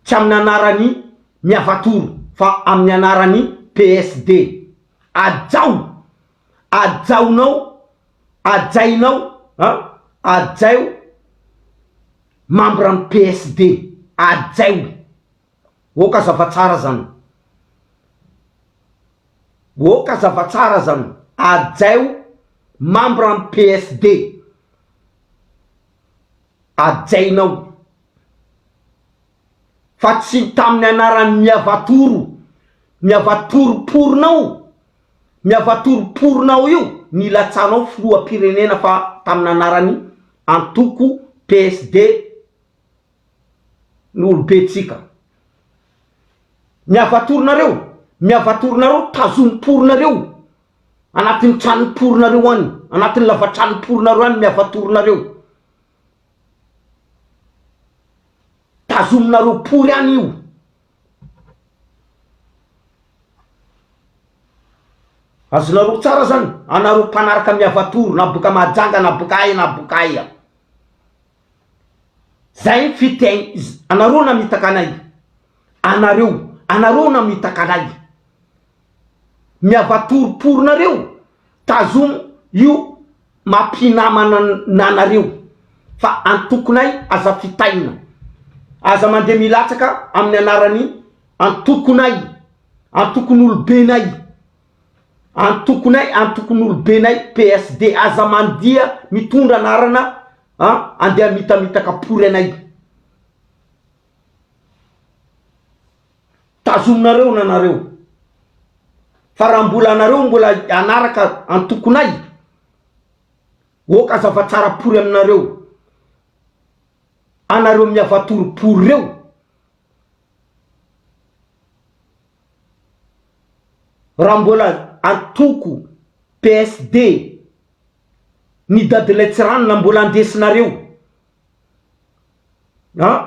tsy amin'ny anaran'i Miavatoro fa amin'ny anaran'i PSD. Ajao! Ajaonao, ajainao an, ajaio membre ny PSD, ajaio. Ok azava tsara zany. Ok azava tsara zany. Ajaio membre ny PSD. Ajainao. Fa tsy tamin'ny anaran'i Miavatoro, Miavatoroporonao, Miavatoroporonao io nilatsahanao filoham-pirenena fa tamin'ny anaran'ny antoko PSD. ny olobentsika. Miavatorinareo, miavatorinareo, tazomy porinareo anatin'ny tranon'ny porinareo any, anatin'ny lavatranon'ny porinareo any miavatorinareo. Tazominareo pory any io. Azonareo tsara zany, anareo mpanaraka miavatoro na boka Mahajanga na boka aia na boka aia. Zay fiteny, anareo namitaka anay, anareo, anareo namitaka anay. Miavatoro porinareo, tazomo io mampinamana nanareo fa antokonay aza fitaina, aza mandeha milatsaka amin'ny anaran'ny antokonay, antokon'olobenay, antokonay, antokon'olobenay PSD, aza mandia mitondra anarana an, andeha mitamitaka pory anay. Tazominareo nanareo fa raha mbola anareo mbola hanaraka antokonay ok azava tsara pory aminareo anareo miavatory pory reo raha mbola antoko PSD ny dadilay tsiranana mbola andesinareo an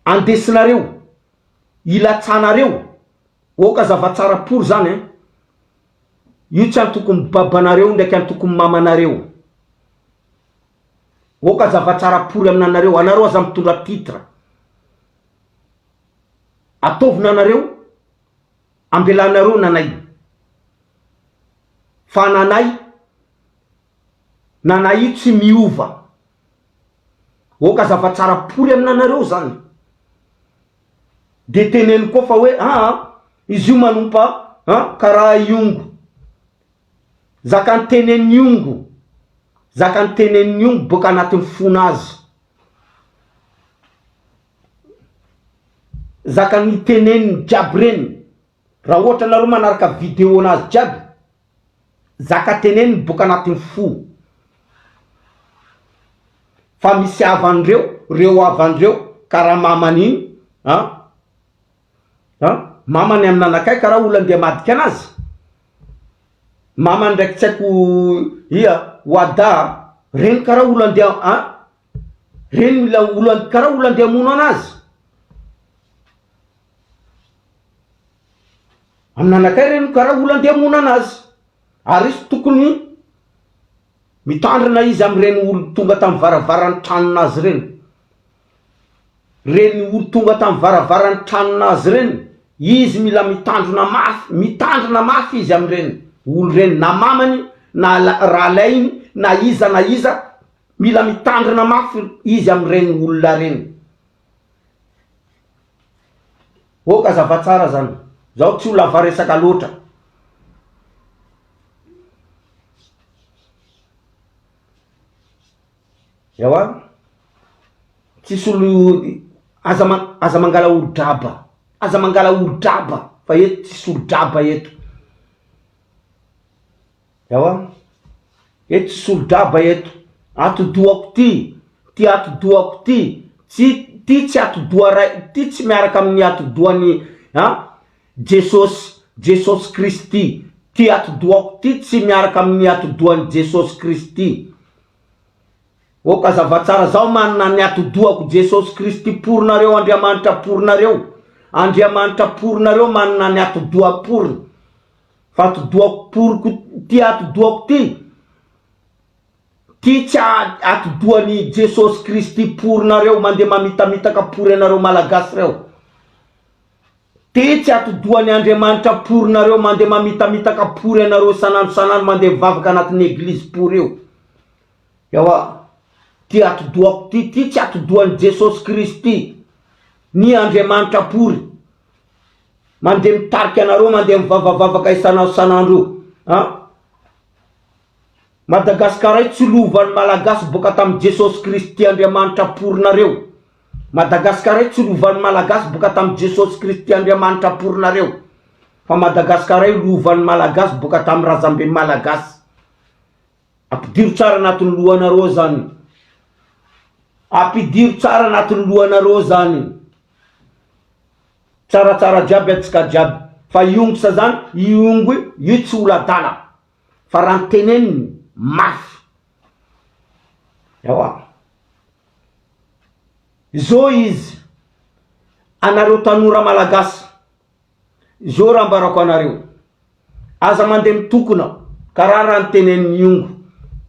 andesinareo ilatsanareo ok azava tsara pory zany ein io tsy antokon'ny babanareo ndraiky antokon'ny mamanareo ok azava tsara pory aminanareo anareo aza mitondra titre ataovy nanareo ambelanareo nanay fa nanay nanay io tsy miova ok azava tsara pory aminanareo zany De teneno koa fa hoe aa izy io manompa an karaha iongo, zaka niteneniny iongo, zaka niteneniny iongo boaka anatin'ny fonazy, zaka niteneniny jiaby reny, raha ohatra nareo manaraka video nazy jiaby, Zaka teneniny boka anatin'ny fo. Fa misy havan'ireo, reo havan'ireo karaha mamany iny an, an, mamany amin'anakay karaha olona andeha hamadika anazy, mamany ndraiky tsy haiko ia, Wada, reny karaha olona andeha an, reny mila olona karaha olona andeha hamono anazy. Amin'anakay reny karaha olona andeha hamono anazy ary izy tokony mitandrina izy amin'ireny olo tonga tamin'ny varavaran'ny tranonazy ireny, reny olo tonga tamin'ny varavaran'ny tranonazy ireny, izy mila mitandrina mafy, mitandrina mafy izy amin'ireny olo ireny na mamany na rahalahiny na iza na iza, mila mitandrina mafy izy amin'ireny olona ireny. Ok azava tsara zany, zaho tsy ho lava resaka loatra. Ewa, tsisy olo, aza ma- aza mangala olo draba, aza mangala olo draba fa eto tsisy olo draba eto. Ewa, eto tsisy olo draba eto, atidohako ty, ty atidohako ty, tsy ty tsy atidoha ray, ty tsy miaraka amin'ny atidohan'i an Jesosy, Jesosy Kristy, ty atidohako ty tsy miaraka amin'ny atidohan'i Jesosy Kristy. Ok azava tsara, zaho manana ny atidohako Jesosy Kristy porinareo Andriamanitra porinareo, Andriamanitra porinareo manana ny atidoha poriny. Fa atidohako poriko ty atidohako ty, ty tsy atidohan'i Jesosy Kristy porinareo mandeha mamitamitaka pory anareo Malagasy reo. Ty tsy atidohan'i Andriamanitra porinareo mandeha mamitamitaka pory anareo isan'andro isan'andro mandeha mivavaka anatin'ny eglizy pory io. Ewa, ty atidohako ty, ty tsy atidohan'i Jesosy Kristy, ny Andriamanitra pory. Mandeha mitarika anareo mandeha mivavavavaka isan'andro isan'andro io an! Madagascar io tsy lovan'ny Malagasy boka tamin'i Jesosy Kristy Andriamanitra porinareo. Madagascar io tsy lovan'ny Malagasy boka tamin'i Jesosy Kristy Andriamanitra porinareo. Fa Madagascar io lovan'ny Malagasy boka tamin'ny razambe Malagasy. Ampidiro tsara anatin'ny lohanareo zany. Ampidiro tsara anatin'ny lohanareo zany. Tsaratsara jiaby antsika jiaby fa iongosa zany iongo io tsy olo adala fa raha ny teneniny mafy. Ewa. Zao izy anareo tanora malagasy zao raha ambarako anareo aza mandeha mitokona karaha raha ny tenenin'i Iongo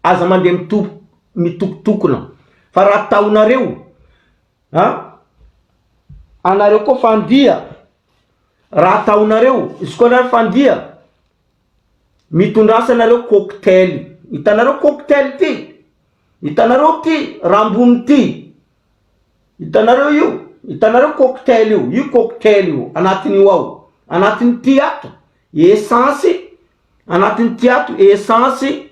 aza mandeha mito- mitokotokona fa raha ataonareo a anareo koa fandia raha ataonareo izy koa nareo fandia mitondrasa nareo cocktail hitanareo cocktail ty hitanareo ty rambony ty hitanareo io hitanareo cocktail io io cocktail io anatin'io ao anatin'ity ato essence anatin'ity ato essence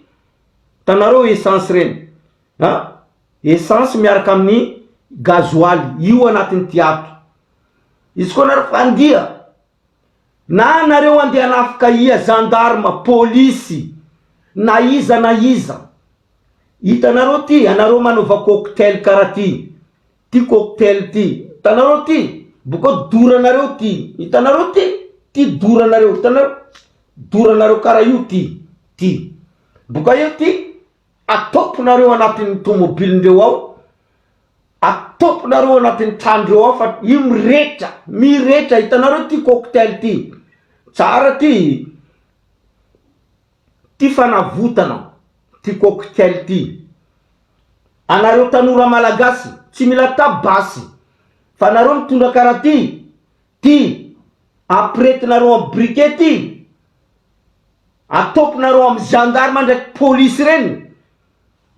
hitanareo essence reny a essence miaraka amin'ny gazoaly io anatin'ity ato izy koa nareo fandia Na nareo andeha hanafika ia gendarme, polisy, na iza na iza, hitanareo ty anareo manaova cocktail kara ty, ty cocktail ty, hitanareo ty, bokeo doranareo ty, hitanareo ty, ty doranareo, hitanareo, doranareo kara io ty, ty, boka eo ty atopinareo anatin'ny tomobilindreo ao, Atopinareo anatin'ny tranondreo ao fa io miretra, miretra, hitanareo ty cocktail ty, tsara ty, ty fanavotana ty cocktail ty, anareo tanora malagasy tsy mila ta basy fa nareo mitondra karaha ty, ty ampiretinareo am briquet ty, atopinareo am gendarme ndraiky polisy reny,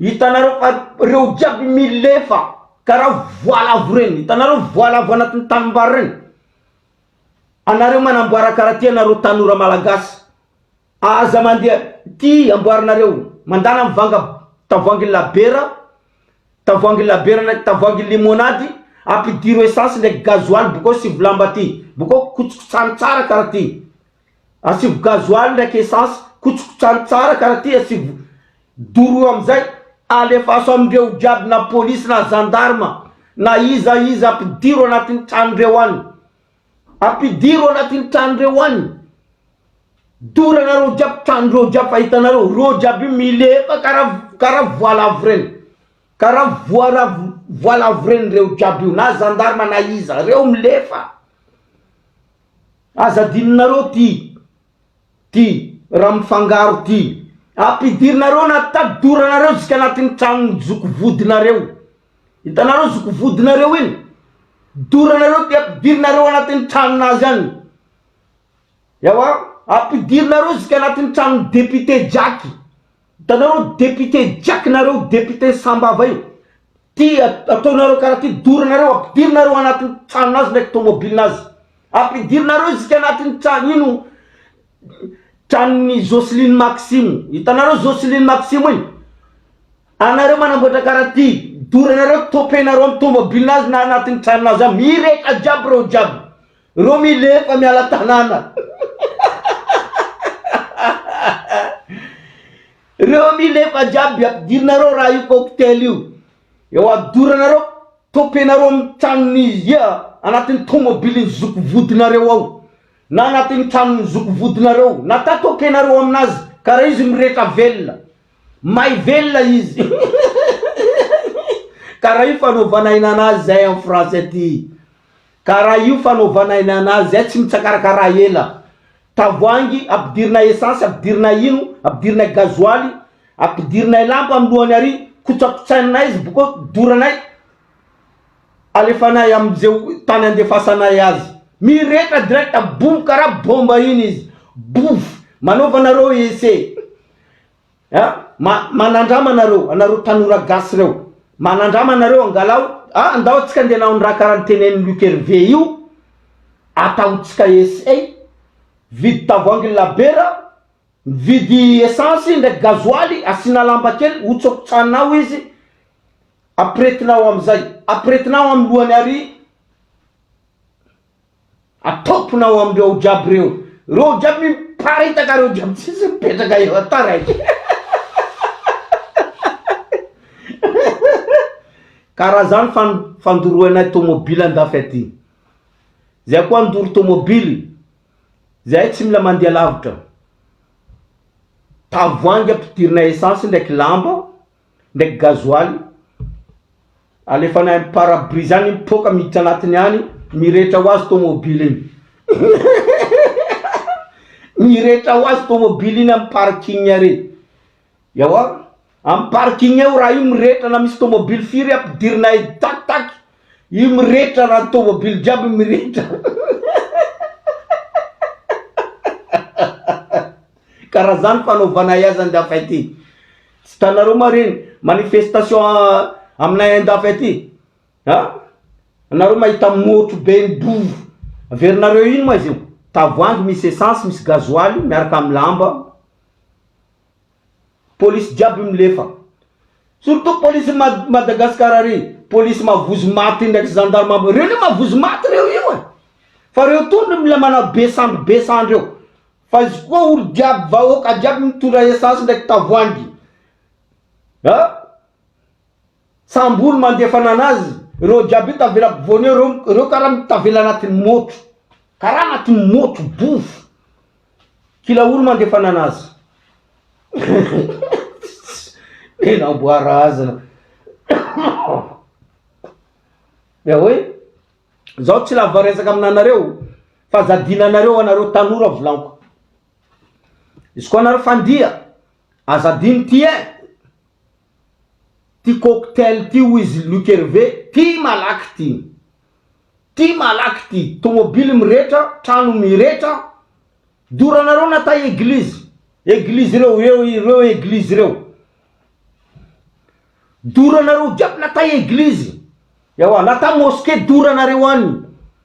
Hitanareo fa reo jiaby milefa karaha voalavo reny, hitanareo voalavo anatin'ny tanimbary reny? Anareo manamboara karaha ty anareo tanora malagasy, aza mandeha ty amboarinareo, mandana mivanga tavoahangy labiera, tavoahangy labiera na tavoahangy limonady, ampidiro essence ndraiky gasoil bokeo asivo lamba ty, bokeo kotsokotsano tsara karaha ty, asivo gasoil ndraiky essence, kotsokotsano tsara karaha ty, asivo Doroy amizay, alefaso amindreo jiaby na polisy na gendarme na iza iza ampidiro anatin'ny tranondreo any, ampidiro anatin'ny tranondreo any, doranareo jiaby tranondreo jiaby fa hitanareo reo jiaby io milefa karaha karaha voalavo reny, karaha voalavo voalavo reny reo jiaby io na gendarme na iza reo milefa, aza adinonareo ty. Ty raha mifangaro ty. Ampidirinareo anaty tady doranareo jusqu'à anatin'ny tranon'ny zoky vodinareo. Hitanareo zoky vodinareo iny? Doranareo ty ampidirinareo anatin'ny tranonazy any. Ewa, ampidirinareo jusqu'à anatin'ny tranon'ny député Jacky. Hitanareo député Jacky nareo député Sambava io. Ty ataonareo karaha ty doranareo ampidirinareo anatin'ny tranonazy ndraiky tomobilinazy. Ampidirinareo jusqu'à anatin'ny trano ino tranon'i Jocelyne Maxime. Hitanareo Jocelyne Maxime iny? Anareo manamboatra karaha ty, doranareo topenareo amin'ny tomobilinazy na anatin'ny tranonazy ao. Mirehitra jiaby reo jiaby. Reo milefa miala tanàna. Reo milefa jiaby ampidirinareo raha io cocktail io. Eo adoranareo topenareo amin'ny tranon'i ia anatin'ny tomobilin'ny zoky vodinareo ao na anatin'ny tranon'ny zoky vodinareo na ta topenareo aminazy karaha izy miretra velona may velona izy karaha io fanaovanay nanazy zay en France aty karaha io fanaovanay nanazy zay tsy mitsakarakara ela Tavoahangy ampidirina essence ampidirina ino ampidirina gazoaly ampidirinay lamba am lohany ary kotsakotsainay izy boko doranay alefanay amzeo tany andefasanay azy miretra direct boum karaha bomba iny izy bouf manaova nareo essai a ma manandrama nareo anareo tanora gasy reo manandrama nareo angalao a andao atsika andeha hanao ny raha karaha ny tenenin'i Luc Hervé io ataontsika essai vidy tavoahangy labera mividy essence ndraiky gazoaly asiana lamba kely hotsokotsanao izy ampiretinao amizay ampiretinao amy lohany ary Ataopinao amindreo jiaby reo. Reo jiaby miparitaka reo jiaby tsisy mipetraka eo taraiky. Karaha zany fandoroanay tomobile andafy aty. Zay koa andoro tômôbily, zahay tsy mila mandeha lavitra. Tavoahangy ampidirina essence ndraiky lamba, ndraiky gasoil, alefanay am pare brise any mipoaka miditra anatiny any, mirehitra ho azy tômôbily igny. Mirehitra ho azy tômôbily igny am parking ary. Ewa, am parking eo raha io mirehitra na misy tomobile firy ampidirinay tak tak, io mirehitra raha tomobile jiaby mirehitra. Karaha zany fanaovanay azy andafy aty. Tsy hitanareo ma reny manifestation aminay andafy aty? A! Anareo mahita motro be mibovo, averinareo ino ma izy io? Tavoahangy misy essence misy gasoil miaraka am lamba. Polisy jiaby milefa. Surtout polisy Madagascar ary, polisy mavozo maty ndraiky gendarme aby, reo anie mavozo maty reo io e! Fa reo tondro mila manao be sandry be sandry eo. Fa izy koa olo jiaby vahoaka jiaby mitondra essence ndraiky tavoahangy. A! Samby olo mandefa nanazy, reo jiaby io tavela ampovoany eo reo, reo karaha mitavela anatin'ny môtro, karaha anatin'ny môtro bofo. Kila olo mandefa nanazy. Tena amboarazana. Ya hoe, zaho tsy lava resaka aminanareo fa aza adinanareo anareo tanora volaniko. Izy koa anareo fandia, aza adino ty e. Ty cocktail ty hoy izy Luc Hervé, ty malaky ty. Ty malaky ty, tomobily miretra, trano miretra, doranareo nata eglizy, eglizy reo, eo ireo eglizy reo. Doranareo jiaby nata eglizy, ewa nata mosquée doranareo any,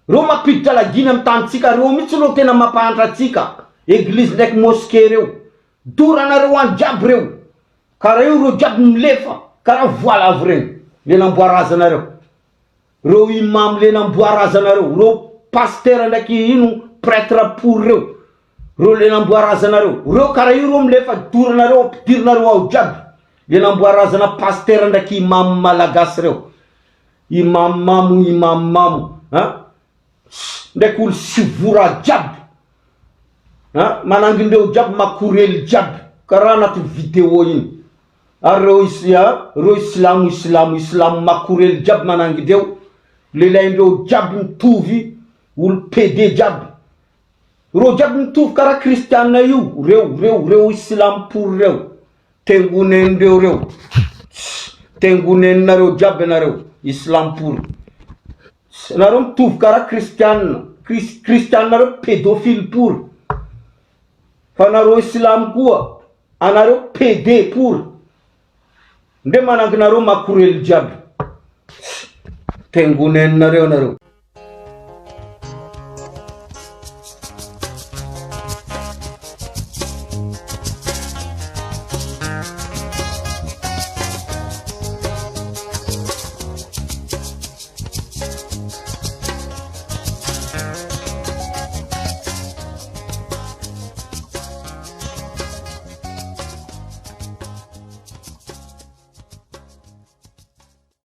reo mampiditra laginy am tanitsika, reo mitsy reo tena mampahantra atsika, eglizy ndraiky mosquée reo, doranareo any jiaby reo. Karaha io reo jiaby milefa karaha voalavo regny le namboarazanareo reo imam le namboarazanareo reo pasitera ndraiky ino pretre pory reo reo le namboarazanareo reo karaha io reo milefa doranareo ampidirinareo ao jiaby le namboarazana pasitera ndraiky imam malagasy reo imam mamo imam mamo an ndraiky olo sivora jiaby a manangindreo jiaby makorely jiaby karaha anaty video igny ary reo is a reo islamo islamo islamo makorely jiaby manangindreo lelaindreo jiaby mitovy olo pede jiaby reo jiaby mitovy karaha kristiana io reo reo reo islamo pory reo tengonendreo reo tengoneninareo jiaby anareo islamo pory Nareo mitovy karaha kristianina, kris- kristianina nareo pedophile pory, fa nareo islamo koa anareo pede pory, ndre mananginareo makorely jiaby, tengoneninareo anareo.